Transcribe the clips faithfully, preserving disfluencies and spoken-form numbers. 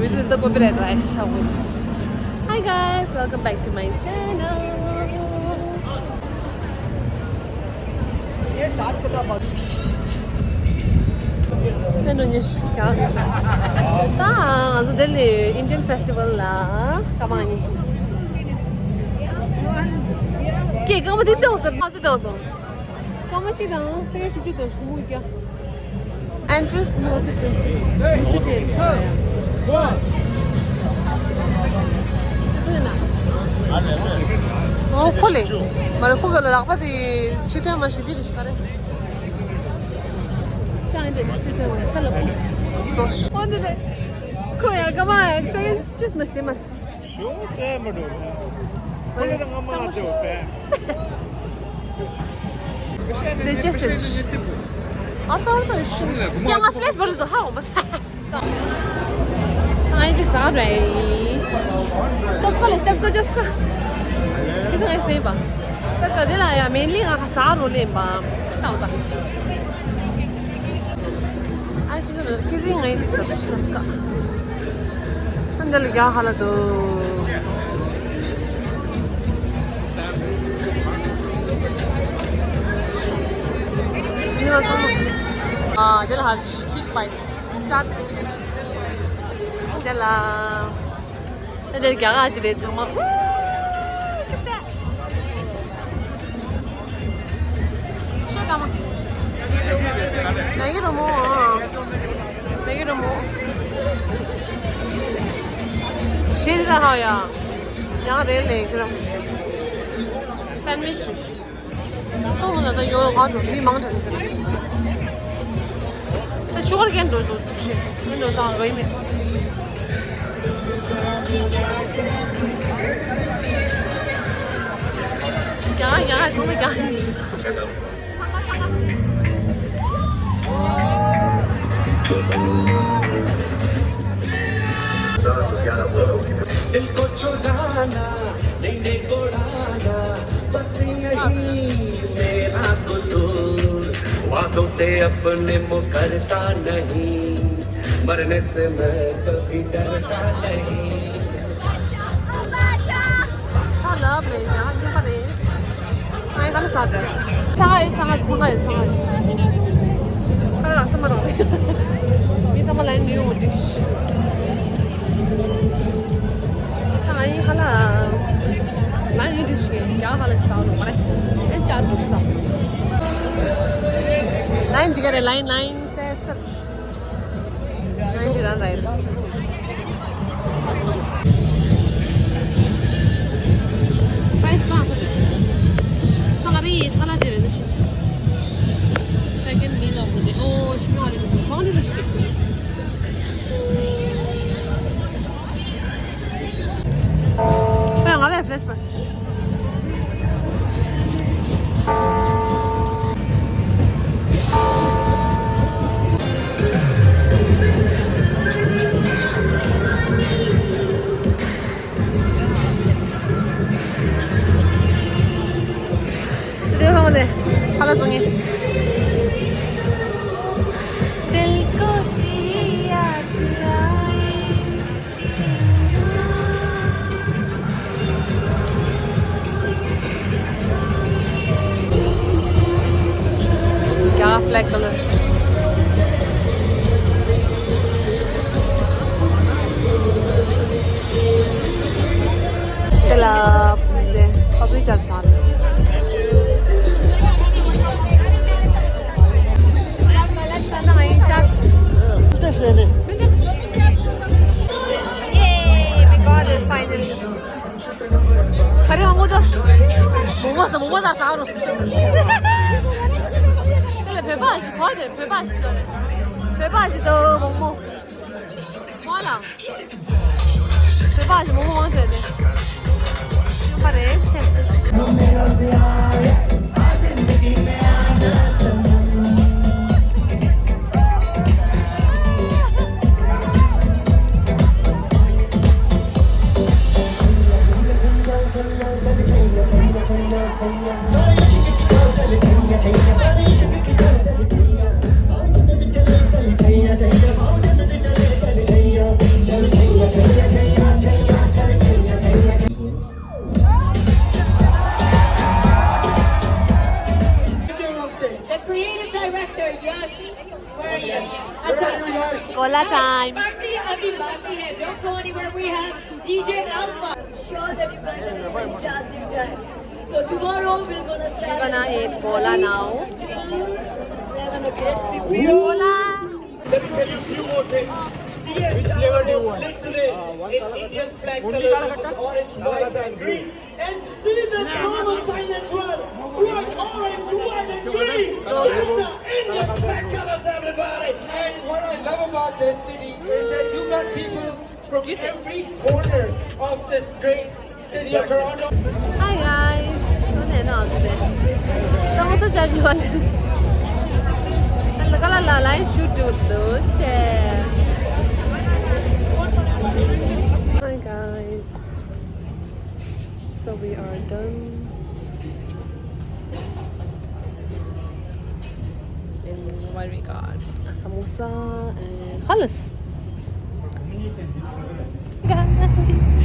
This is the copyright, right? Hi guys, welcome back to my channel. ད་ང་ཚོ་ལྡི་ལི་Indian festival ལ་ཀ་མ་ནི། ཀེ་ཀ་མ་དེ་ཚོ་ཟེར་མ་ཟེར་དོ། སྐར་མ་གཅིག་དང་སེ་ཀན་བཞི་བཅུ་དང་དྲུག་བརྒྱ། Entrance མ་ཟེར་དེ། བཅུ་དྲུག་ཅེས་ཡ། ཨོ་ཁོ་ལེ། མ་རེད་ཁོ་ག་ལ་ལག་པ་དེ་ཕྱི་ཐོན་མ་ཞིག་དེ་རེ་ཞིག་ག་རེ། ཅང་ཡིན་དེ་ཕྱི་ཐོན་མ་ཞིག་ག་ལ་ཕུ། ཙོ། ཨོ་འདི་ལེ། ཁོ་ཡ་ག་མ་ཡ་སེ་ཀན་བཅུ་མ་ཞིག་དེ་མ། ཞོ་ཙེ་མ་འགྲོ་ན། ཁོ་ལ་ད་ང་མ་ང་ཏེ་བ་པས། དེ་ཅི་ཟེར། ཨར་ས་ཨར་ས་ཤུ། ཡང་ང་ཕི་ལེ་སི་བར་དུ་ཧ་འོ་མ་ས། ང་ཡི་ཅིག་ཟ་རེད། ཅོ་ཁ་ལེ་ཅོ་ཁ་ཅོ་ཁ། ཁི་ཚང་ཡི་སེ་བ། ད་ག་དེ་ལ་ཡ་མེན་ལི་ང་ཁ་ཟ་རོ་ལེན་པ། ཏའོ་ད། ཨ་ཅི་ཁི་ཟི་ང་ཡི་འདི་ས་ཤ་སྐ། ཧན་དེ་ལ་རྒྱ་ཧ་ལ་དོ། ཨ་དེ་ལ་ཧ་ཁྱུད་པའི་ཅ་ཏི། དེ་ལ། ད་དེར་རྒྱ་གར་ཅི་རེད་ཚང་མ། ཤེས་ག་མ། མེ་གི་རོ་མོ། མེ་གི་རོ་མོ། ཤེས་ད་ཧ་ཡ། ཡང་རེད་ལེ་གི་རོ། སན་ཝིཆ་རེད། ཏོག་མོ་ལ་ད་ཡོད་ང་འགྲོ་མི་མང་དྲགས་ཀྱི་རེད། ད་ཤུ་གར་ཀེན་འགྲོ་འགྲོ་འདུག་ཤེས་མི་འགྲོ་དང་རོ་ཡི་མེད། རྒྱ་རྒྱ་ཚང་མ་རྒྱ། दिल को चुराना, नहीं, नहीं, उड़ाना, बस यही मेरा कसूर। वादों से अपने मुकरता नहीं, मरने से मैं कभी डरता नहीं। ཁ་ལབ་ལེ་ཡང་ཡིན་པ་རེད། ཨ་ཡི་ཁ་ལ་ས་དྲ། ཚ་ཁ་ཡོད་ཚ་ཁ་ཚ་ཁ་ཡོད་ཚ་ཁ་ཡོད། ཁ་ལ་ས་མ་རོགས་རེད། མི་ཚང་མ་ལ་ཡིན་ཡོང་འགྲིག་ཤི། ཨ་ཡི་ཁ་ལ་ལ་ཡིན་འགྲིག་ཤི་ཡ་ཁ་ལ་ཅི་ས་རོགས་མ་རེད། ཨེ་ཅག་འགྲིག་ས། ལ་ཡིན་འགྲིག་ག་རེད། ལ་ཡིན་ལ་ཡིན་སེ་སེ། Ninety rand rice. Price གང་ས་རེད། ས་ག་རེ་ཡིན་ས་ལ་དེ་རེད་ཤི། Second meal of the day. ཨོ་ཤི་ང་རེད་གང་དེ་རེད་ཤི། ཨེ་ང་རེ་fresh པ། དེ་ཧང་ནས་ཧ་ལ་བཙོང་ངེ། दिल को तेरी याद आई। क्या black color। དེ་ལ་ཕབ་རི་ཅར་ཚང་། Yay, we got this finally. ཁ་རེ་མང་པོ་འདུག་མོག་མོག་ཟ་མོག་མོག་ཟ་ཟ་རོ། དེ་ལ་བོད་པ་ཞིག་གོ་དེ་བོད་པ་ཞིག་འདུག་ལེ། བོད་པ་ཞིག་འདུག་མོག་མོག་མོ་ལ། བོད་པ་ཞིག་མོག་མོག་མང་ཟེར་ཏེ། ཁ་རེ་ཆེ། Cola time. Party abhi baaki hai. Don't go anywhere. We have D J Alpha. Sure that you guys are having a fantastic time. So tomorrow we're gonna start. We're gonna eat cola now. Eleven o'clock. Cola. Let me tell you a few more things. C F Which flavor do you want? Lit today in Indian flag colors, which is orange, white and green. And see the drama sign as well. White, orange, white and green. That's the Indian flag colors, everybody. And what I love about this city is that you got people from every corner of this great city of Toronto. Hi guys. ཁྱོད་ནས་ན་འདུག་སྟེ། ས་མོ་ས་ཅག་གི་བ་ལ། ལ་ཀ་ལ་ལ་ལ་ཡི་ཤུ་ཊི་འདུག་ཅེ། Hi guys. So we are done. And what we got? Samosa and khalas. Guys.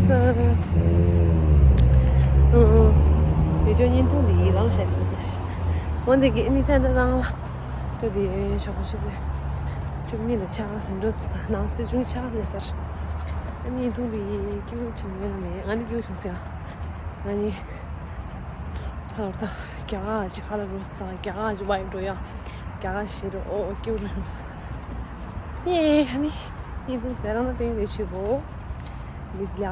So, um, video བརྙན་ཐུང་འདི་ལངས་བྱས་ནས། འོན་ཏེ་གི་ནི་ཏན་ཏན་ལངས་ལ། ད་དེ་ཞག་པོ་ཆུ་ཚོད་བཅུ་གཉིས་ལ་ཆགས་ཟིན་འགྲོ་འདུག་ད་ནང་སྲིད་ཆུང་ཆགས་ལས་སར། ཨ་ནི་ཐུང་དེ་སྐྱིད་པོ་བྱུང་མེད་ལ་མེད། ང་ནི་སྐྱིད་པོ་བྱུང་ཟེར། ང་ནི་ཧ་ལོར་ད་རྒྱ་གར་ཅིག་ཧ་ལ་རུ་ས་རྒྱ་གར་ཅིག་བའི་འགྲོ་ཡ། རྒྱ་གར་ཞེ་འགྲོ་ཨོ་སྐྱིད་པོ་རུ་བྱུང་ཟེར། ཡེ་ཨ་ནི་ཡིན་དུ་ཟེར་རང་ད་ཏེང་རེ་ཆེ་གོ། མི་ལ་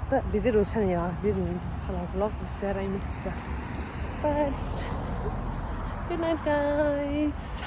ད་བི་ཟི་རུ་ཆ་ནི་ཡ་འདི་ཧ་ལ་ལོག་ཟེར་ཨི་མི་ཏི་ཤི་ད། But good night, guys.